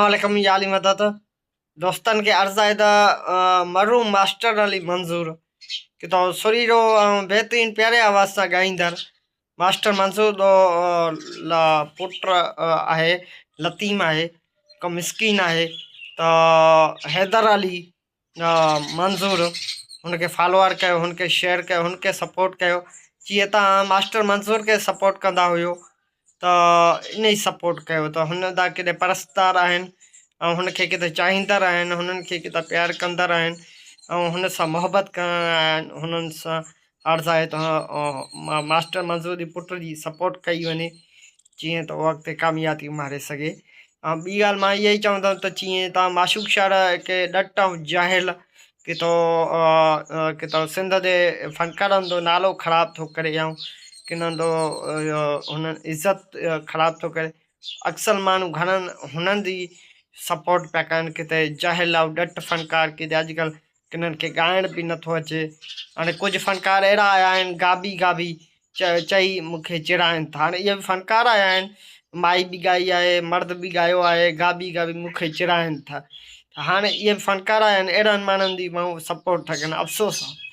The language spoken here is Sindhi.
السلام عليڪم يا علي مدد دوستن کي عرض آهي ته مرحوم ماسٽر علي منظور ڪتو سريرو ۽ بهترين پياري آواز سان ڳائيندڙ ماسٽر منظور دو پٽ آهي لطيم آهي هڪ مسڪين آهي ته حيدر علي منظور هن کي فالوور ڪيو هن کي شيئر ڪيو هن کي سپورٽ ڪيو جيئن تان ماسٽر منظور کي سپورٽ ڪندا هيو ته ان ئي سپورٽ ڪيو ته هن دا ڪيڏي پرستار آهن ۽ هن کي ڪيڏي چاهيندڙ آهن هنن کي ڪيڏا پيار ڪندڙ آهن ۽ هن سان محبت ڪرڻ آهن هنن سان عرض آهي ته ماسٽر منظور جي پٽ جي سپورٽ ڪئي وڃي جيئن ته هو اڳتي ڪاميابي ماڻي سگهي ۽ ٻي ڳالهه مان اها ئي چوندم ته جيئن تان معشوق شاهه کي ڏٽ ۽ جاهل ڪٿو ڪٿو سنڌ جي فنڪارن جو نالو خراب ٿو ڪري ۽ ڪنن جو هنن عزت خراب ٿو ڪري اڪثر ماڻهو گهڻن هنن جي سپورٽ پيا ڪن ڪٿي جاهل ۽ ڏٽ فنڪار ڪٿي اڄڪلهه ڪنھن کي ڳائڻ به نٿو اچي هاڻي ڪجهه فنڪار اهڙا آيا آهن گابي گابي چئي مون کي چيڙائين ٿا هاڻي اهي به فنڪار آيا آهن مائي به ڳائي آهي مرد به ڳايو آهي گابي گابي مون کي چيڙائين ٿا هاڻي اهي به فنڪار آيا آهن اهڙن ماڻهن جي ماڻهو سپورٽ ٿا ڪن افسوس آهي.